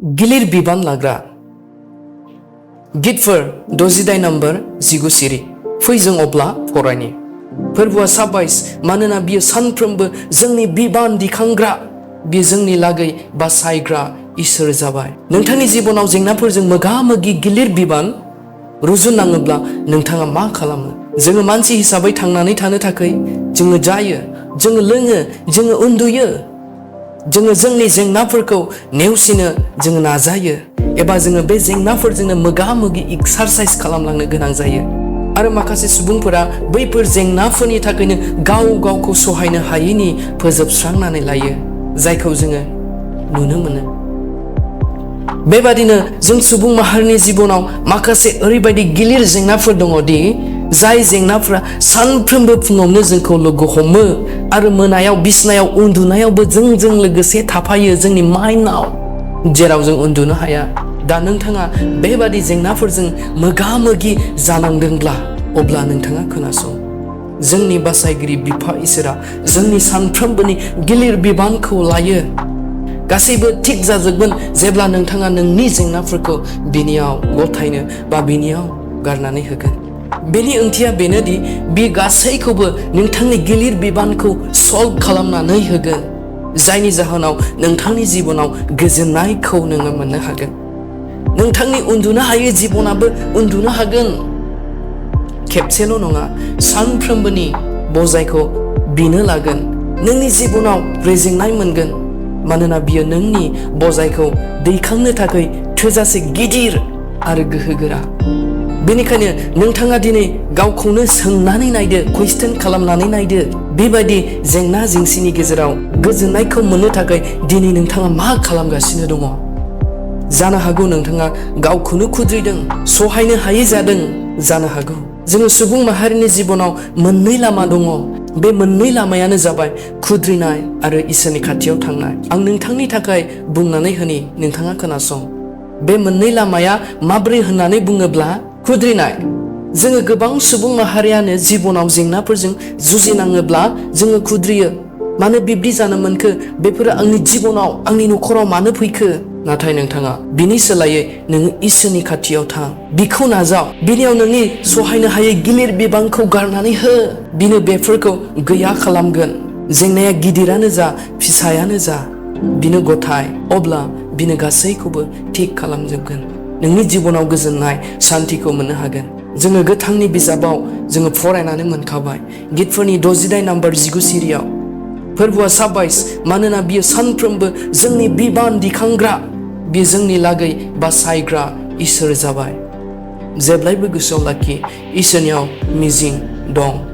गिलिर बिबान लाग्रा गितफोर 68 नम्बर 19 सिरि फै जों अब्ला फरायनि फोरबोआ 27 मानोना बियो सानफ्रोमबो जोंनि बिबान दिखांग्रा बियो जोंनि लागै बासायग्रा इसोर जाबाय। नोंथांनि जिबनाव जेंनाफोरजों मोगा-मोगि गिलिर बिबान रुजुनाङोब्ला नोंथाङा मा खालामो? जोङो मानसि हिसाबै थांनानै थानो थाखाय जोङो जायो, जोङो लोङो, जोङो उन्दुयो, जोङो जोंनि जेंनाफोरखौ नेवसिनो जोङो नाजायो एबा जोङो बे जेंनाफोरजोंनो मोगा-मोगि एक्सारसाइज खालामलांनो गोनां जायो। आरो माखासे सुबुंफोरा बैफोर जेंनाफोरनि थाखायनो गाव गावखौ सहायनो हायैनि फोजोबस्रांनानै लायो, जायखौ जोङो नुनो मोनो। बेबादिनो जों सुबुं माहारिनि जिबनाव माखासे ओरैबायदि गिलिर जेंनाफोर दङ दि जाय जेंनाफोरा सानफ्रोमबो फुङावनो जोंखौ लोगो हमो आरो मोनायाव बिसनायाव उन्दुनायावबो जोंजों लोगोसे थाफायो जोंनि माइन्डआव, जेराव जों उन्दुनो हाया। दा नोंथाङा बेबादि जेंनाफोरजों मोगा-मोगि जानांदोंब्ला अब्ला नोंथाङा खोनासं। जोंनि बासायगिरि बिफा इसोरा जोंनि सानफ्रोमबोनि गिलिर बिबानखौ लायो। गासैबो थिग जाजोबगोन जेब्ला नोंथाङा नोंनि जेंनाफोरखौ बिनियाव गथायनो बा बिनियाव गारनानै होगोन। बेनि ओंथिया बेनोदि बि गासैखौबो नोंथांनि गिलिर बिबानखौ सल्भ खालामनानै होगोन, जायनि जाहोनाव नोंथांनि जिबनाव गोजोननायखौ नोङो मोननो हागोन। नोंथांनि उन्दुनो हायै जिबनाबो उन्दुनो हागोन। खेबसेल' नङा, सानफ्रोमबोनि बजायखौ बिनो लागोन। नोंनि जिबनाव रेजेंनाय मोनगोन मानोना बियो नोंनि बजायखौ दैखांनो थाखाय थोजासे गिदिर आरो गोहोगोरा। बेनिखायनो नोंथाङा दिनै गावखौनो सोंनानै नायदो, कुइससन खालामनानै नायदो, बेबायदि जेंना जेंसिनि गेजेराव गोजोननायखौ मोननो थाखाय दिनै नोंथाङा मा खालामगासिनो दङ? जानो हागौ नोंथाङा गावखौनो खुद्रिदों, सहायनो हायै जादों जानो हागौ। जोङो सुबुं माहारिनि जिबनाव मोननै लामा दङ। बे मोननै लामायानो जाबाय खुद्रिनाय आरो इसोरनि खाथियाव थांनाय। आं नोंथांनि थाखाय बुंनानै होनि, नोंथाङा खोनासं। बे मोननै लामाया माब्रै होननानै बुङोब्ला खुद्रिनाय। जोङो गोबां सुबुं माहारियानो जिबनाव जेंनाफोरजों जुजिनाङोब्ला जोङो खुद्रियो। मानो बिब्दि जानो मोनखो? बेफोरो आंनि जिबनाव, आंनि न'खराव मानो फैखो? नाथाय नोंथाङा बिनि सोलायै नोङो इसोरनि खाथियाव थां, बिखौ नाजाव, बिनियाव नोंनि सहायनो हायै गिलिर बिबानखौ गारनानै हो। बिनो बेफोरखौ गैया खालामगोन। जेंनाया गिदिरानो जा फिसायानो जा बिनो गथाय, अब्ला बिनो गासैखौबो थिग खालामजोबगोन। नोंनि जिबनाव गोजोननाय सान्थिखौ मोननो हागोन। जोङो गोथांनि बिजाबाव जोङो फरायनानै मोनखाबाय, गितफोरनि 68 नम्बर 19 सिरियाव फोरबोआ 27 मानोना बियो सानफ्रोमबो जोंनि बिबान दिखांग्रा, बियो जोंनि लागै बासायग्रा इसोर जाबाय। जेब्लायबो गोसोआव लाखि, इसोरनियाव मिजिं दं।